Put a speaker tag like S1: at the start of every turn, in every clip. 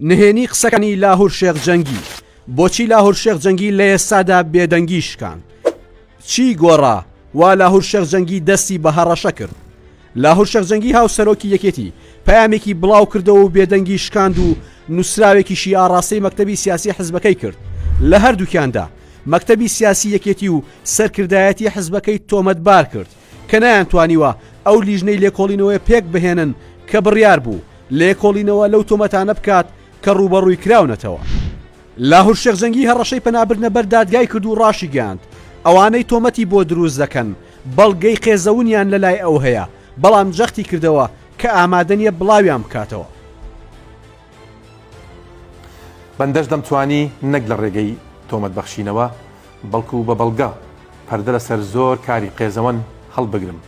S1: نهێنی قسەکانی لاهور شێخ جەنگی، بۆچی لاهور شێخ جەنگی لە ئێستادا بێدەنگی شکاند؟ چی گۆڕا وا لاهور شێخ جەنگی دەستی بە هەڕەشە کرد؟ لاهور شێخ جەنگی هاوسەرۆکی یەکێتی پەیامێکی بڵاو کردەوە و بێدەنگی شکاند و نووسراوێکیشی ئاڕاستەی مەکتەبی سیاسی حزبەکەی کرد لە هەردووکیاندا مەکتەبی سیاسی یەکێتی و سەرکردایەتی حزبەکەی تۆمەتبار کرد کە نەیانتوانیوە ئەو لیژنەی لێکۆڵینەوەیە پێک بهێنن کە بڕیار بوو لێکۆڵینەوە لەو تۆمەتانە بکات کە ڕووبەڕووی کراونەتەوە. لاهور شێخ جەنگی هەڕەشەی پەنابردنە بەر دادگای کرد و ڕاشیگەیاند، ئەوانەی تۆمەتی بۆ دروست دەکەن بەڵگەی قێزەونیان لەلای ئەو هەیە، بەڵام جەختی کردەوە کە ئامادە نییە بڵاویان بکاتەوە.
S2: بەندەش دەمتوانی نەک لە ڕێگەی تۆمەت بەخشینەوە، بەڵکو بە بەڵگە پەردە لەسەر زۆر کاری قێزەوەن هەڵبگرم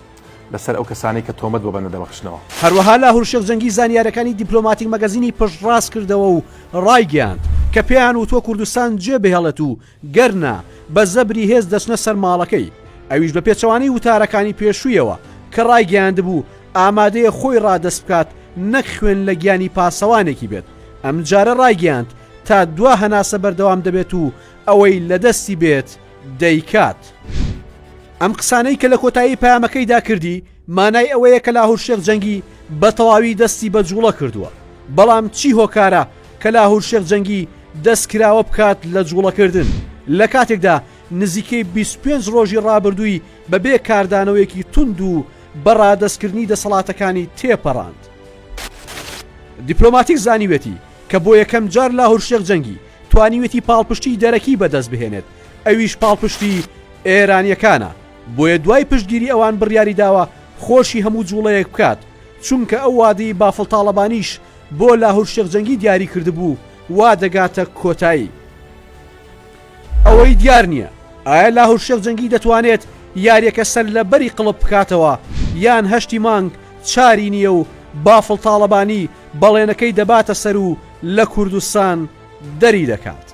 S2: لەسەر ئەو کەسانەی کە تۆمەت بۆ بەندە دەبەخشنەوە.
S1: هەروەها لاهور شێخ جەنگی زانیارەکانی دیپلۆماتیک مەگەزینی پشتڕاست کردەوە و ڕایگەیاند کە پێیان وتووە کوردستان جێ بهێڵێت و گەرنا بە زەبری هێز دەچنە سەر ماڵەکەی، ئەویش بە پێچەوانەی وتارەکانی پێشوویەوە کە ڕایگەیاندبوو ئامادەیە خۆی ڕادەست بکات نەک خوێن لە گیانی پاسەوانێکی بێت، ئەمجارە ڕایگەیاند تا دوا هەناسە بەردەوام دەبێت و ئەوەی لە دەستی بێت دەیکات. ئەم قسانەی کە لە کۆتایی پەیامەکەیدا کردی مانای ئەوەیە کە لاهور شێخ جەنگی بە تەواوی دەستی بە جوڵە کردووە، بەڵام چی هۆکارە کە لاهور شێخ جەنگی دەست کراوە بکات لە جوڵەکردن لە کاتێکدا نزیکەی 25 ڕۆژی ڕابردووی بە بێ کاردانەوەیەکی توند و بە ڕادەستکردنی دەسەڵاتەکانی تێپەڕاند. دیپلۆماتیک زانیوێتی کە بۆ یەکەم جار لاهور شێخ جەنگی توانیوێتی پاڵپشتی دەرەکی بەدەست بهێنێت ئەویش پاڵپشتی ئێرانیەکانە بۆیە دوای پشتگیری ئەوان بڕیاری داوە خۆشی هەموو جوڵەیەک بکات چونکە ئەو وادەی بافڵ تاڵەبانیش بۆ لاهور شێخ جەنگی دیاری کردبوو وا دەگاتە کۆتایی. ئەوەی دیار نییە ئایا لاهور شێخ جەنگی دەتوانێت یاریەکە سەر لە بەری قڵپ بکاتەوە یان هەشتی مانگ چاری نییە و بافڵ تاڵەبانی بەڵێنەکەی دەباتە سەر و لە کوردستان دەری دەکات.